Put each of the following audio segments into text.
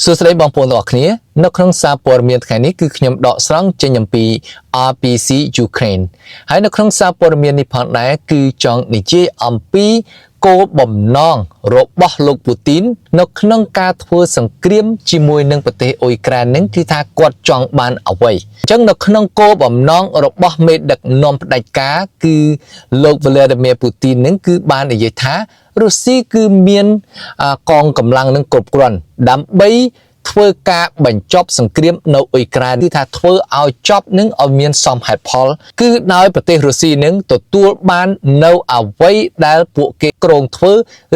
សួស្តីបងប្អូនទាំងអស់គ្នានៅក្នុងសារព័ត៌មានថ្ងៃនេះគឺខ្ញុំដកស្រង់ចេញអំពី RBC Ukraine ហើយនៅក្នុងសារព័ត៌មាននេះផងដែរគឺចង់និយាយអំពីគោលបំណងរបស់លោកពូទីននៅក្នុងការធ្វើសង្គ្រាមជាមួយនឹងប្រទេសអ៊ុយក្រែននឹងគឺថាគាត់ចង់បានអ្វីអញ្ចឹងនៅក្នុងគោលបំណងរបស់មេដឹកនាំផ្ដាច់ការគឺលោក Vladimir Putin នឹងគឺបាននិយាយថារុស្ស៊ីគឺមានអាកងកម្លាំងនឹងគ្រប់គ្រាន់ដើម្បីធ្វើការបញ្ចប់សង្គ្រាមនៅអ៊ុយក្រែនគឺថាធ្វើឲ្យចប់នឹងឲ្យមានសមហេតុផល គឺដោយប្រទេសរុស្ស៊ីនឹងទទួលបាននៅអ្វីដែលពួកគេគ្រោងធ្វើ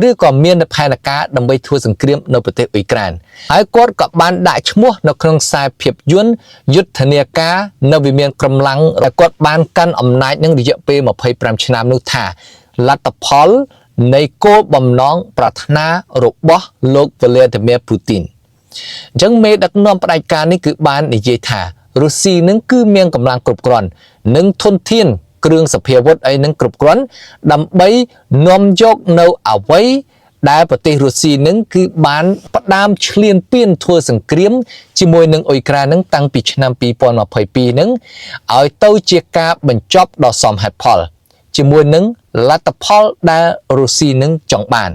ឬក៏មានផែនការដើម្បីធ្វើសង្គ្រាមនៅប្រទេសអ៊ុយក្រែនហើយគាត់ក៏បានដាក់ឈ្មោះនៅក្នុងខ្សែភាពយន្តយុទ្ធនាការនៅវិមានកម្លាំងដែលគាត់បានកាន់អំណាចនឹងរយៈពេល25ឆ្នាំនោះថាលទ្ធផលនៃគោលបំណងប្រាថ្នារបស់លោក Vladimir Putin អញ្ចឹងមេដឹកនាំផ្ដាច់ការនេះគឺបាននិយាយថារុស្ស៊ីនឹងគឺមានកម្លាំងគ្រប់គ្រាន់និងធនធានគ្រឿងសព្វាវុធអីនឹងគ្រប់គ្រាន់ដើម្បីនាំយកនៅអ្វីដែលប្រទេសរុស្ស៊ីនឹងគឺបានផ្ដើមឈ្លានពានធ្វើសង្គ្រាមជាមួយនឹងអ៊ុយក្រែននឹងតាំងពីឆ្នាំ2022នឹងឲ្យទៅជាការបញ្ចប់ដ៏សមហេតុផល ជាមួយនឹងលទ្ធផលដែលរុស្ស៊ីនឹងចង់បាន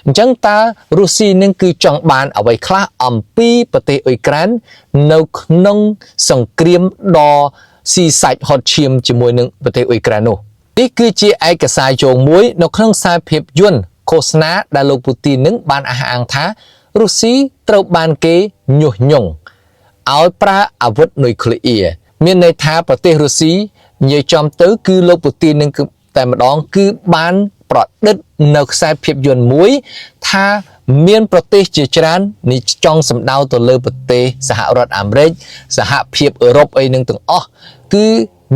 អញ្ចឹងតើរុស្ស៊ីនឹងគឺចង់បានអ្វីខ្លះអំពីប្រទេសអ៊ុយក្រែននៅក្នុងសង្គ្រាមដ៏ស៊ីសាច់ហត់ឈាមជាមួយនឹងប្រទេសអ៊ុយក្រែននោះនេះគឺជាឯកសារយោងមួយនៅក្នុងខ្សែភាពយន្តឃោសនាដែលលោកពូទីននឹងបានអះអាងថារុស្ស៊ីត្រូវបានគេញុះញង់ឲ្យប្រើអាវុធនុយក្លេអ៊ែរមានន័យថាប្រទេសរុស្ស៊ីនិយាយចំទៅគឺលោកពូទីននឹងគឺតែម្ដងគឺបានប្រឌិតនៅខ្សែភាពយន្តមួយថាមានប្រទេសជាច្រើននេះចង់សម្ដៅទៅលើប្រទេសសហរដ្ឋអាមេរិកសហភាពអឺរ៉ុបអីនឹងទាំងអស់គឺ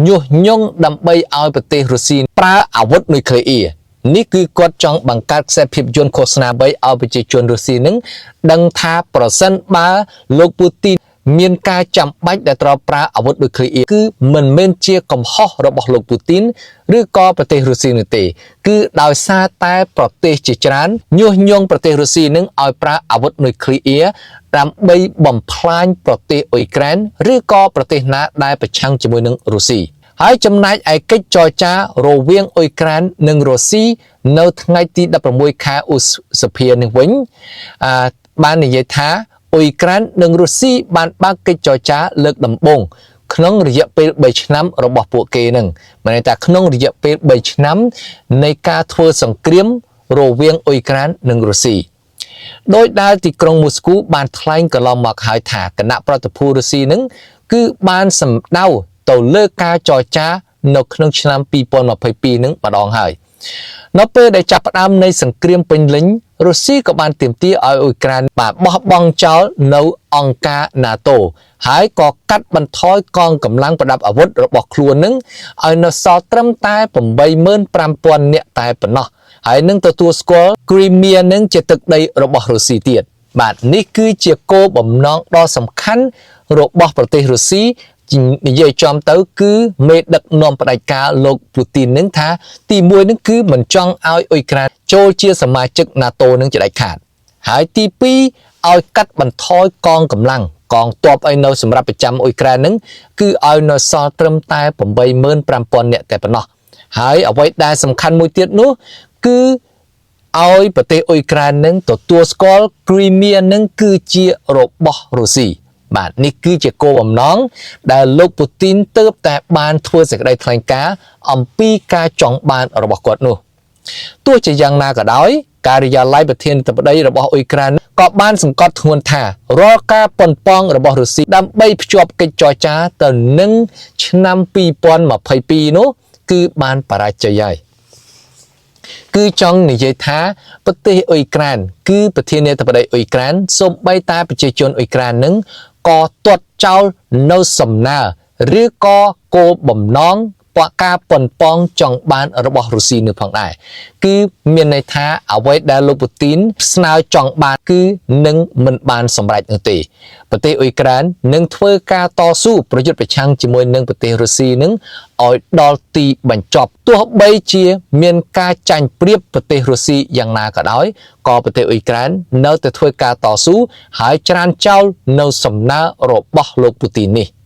ញុះញង់ដើម្បីឲ្យប្រទេសរុស្ស៊ីប្រើអាវុធនុយក្លេអ៊ែរនេះគឺគាត់ចង់បង្កើតខ្សែភាពយន្តឃោសនាបីឲ្យប្រជាជនរុស្ស៊ីនឹងដឹងថាប្រសិនបើលោកពូទីនមានការចាំបាច់ដែលត្រូវប្រើអាវុធនុយក្លេអ៊ែរគឺមិនមែនជាកំហុសរបស់លោកពូទីនឬក៏ប្រទេសរុស្ស៊ីនោះទេ គឺដោយសារតែប្រទេសជាច្រើនញុះញង់ប្រទេសរុស្ស៊ីនឹងឲ្យប្រើអាវុធនុយក្លេអ៊ែរដើម្បីបំផ្លាញប្រទេសអ៊ុយក្រែនឬក៏ប្រទេសណាដែលប្រឆាំងជាមួយនឹងរុស្ស៊ីហើយចំណែកឯកិច្ចចរចារវាងអ៊ុយក្រែននិងរុស្ស៊ីនៅថ្ងៃទី16ខែឧសភានេះវិញអាបាននិយាយថាអ៊ុយក្រែននិងរុស្ស៊ីបានបើកកិច្ចចរចាលើកដំបូងក្នុងរយៈពេល3ឆ្នាំរបស់ពួកគេនឹងមានន័យថាក្នុងរយៈពេល3ឆ្នាំនៃការធ្វើសង្គ្រាមរវាងអ៊ុយក្រែននិងរុស្ស៊ីដោយដែលទីក្រុងមូស្គូបានថ្លែងកន្លងមកហើយថាគណៈប្រតិភូរុស្ស៊ីនឹងគឺបានសម្ដៅទៅលើការចរចានៅក្នុងឆ្នាំ2022នឹងម្ដងហើយនៅពេលដែលចាប់ផ្ដើមនៃសង្គ្រាមពេញលេញរុស្ស៊ីក៏បានទាមទារឲ្យអ៊ុយក្រែនបាទបោះបង់ចោលនៅអង្គការ NATO ហើយក៏កាត់បន្ថយកងកម្លាំងប្រដាប់អាវុធរបស់ខ្លួននឹងឲ្យនៅសល់ត្រឹមតែ85,000នាក់តែប៉ុណ្ណោះហើយនឹងទទួលស្គាល់ Crimea នឹងជាទឹកដីរបស់រុស្ស៊ីទៀតបាទនេះគឺជាគោលបំណងដ៏សំខាន់របស់ប្រទេសរុស្ស៊ីនិយាយចំទៅគឺមេដឹកនាំផ្ដាច់ការលោកពូទីននឹងថាទី1នឹងគឺមិនចង់ឲ្យអ៊ុយក្រែនចូលជាសមាជិក NATO នឹងជាដាច់ខាតហើយទី2ឲ្យកាត់បន្ថយកងកម្លាំងកងទ័ពឲ្យនៅសម្រាប់ប្រចាំអ៊ុយក្រែននឹងគឺឲ្យនៅសល់ត្រឹមតែ85,000នាក់តែប៉ុណ្ណោះហើយអ្វីដែលសំខាន់មួយទៀតនោះគឺឲ្យប្រទេសអ៊ុយក្រែននឹងទទួលស្គាល់ Crimea នឹងគឺជារបស់រុស្ស៊ីបាទនេះគឺជាគោលបំណងដែលលោកពូទីនទើបតែបានធ្វើសេចក្តីថ្លែងការណ៍អំពីការចង់បានរបស់គាត់នោះទោះជាយ៉ាងណាក៏ដោយការិយាល័យប្រធានាធិបតីរបស់អ៊ុយក្រែនក៏បានសង្កត់ធ្ងន់ថារាល់ការប៉ុនប៉ងរបស់រុស្ស៊ីដើម្បីភ្ជាប់កិច្ចចរចាទៅនឹងឆ្នាំ2022នោះគឺបានបរាជ័យហើយគឺចង់និយាយថាប្រទេសអ៊ុយក្រែនគឺប្រធានាធិបតីអ៊ុយក្រែនសូម្បីតែប្រជាជនអ៊ុយក្រែននឹងក៏ទាត់ចោលនៅសំណើឬក៏គោលបំណង ការប៉ុនប៉ងចង់បានរបស់រុស្ស៊ីនៅផងដែរគឺមានន័យថាអ្វីដែលលោកពូទីនស្នើចង់បានគឺនឹងមិនបានសម្រេចនោះទេប្រទេសអ៊ុយក្រែននឹងធ្វើការតស៊ូប្រយុទ្ធប្រឆាំងជាមួយនឹងប្រទេសរុស្ស៊ីនឹងឲ្យដល់ទីបញ្ចប់ទោះបីជាមានការចាញ់ប្រៀបប្រទេសរុស្ស៊ីយ៉ាងណាក៏ដោយក៏ប្រទេសអ៊ុយក្រែននៅតែធ្វើការតស៊ូហើយច្រានចោលនៅសំណើរបស់លោកពូទីននេះ។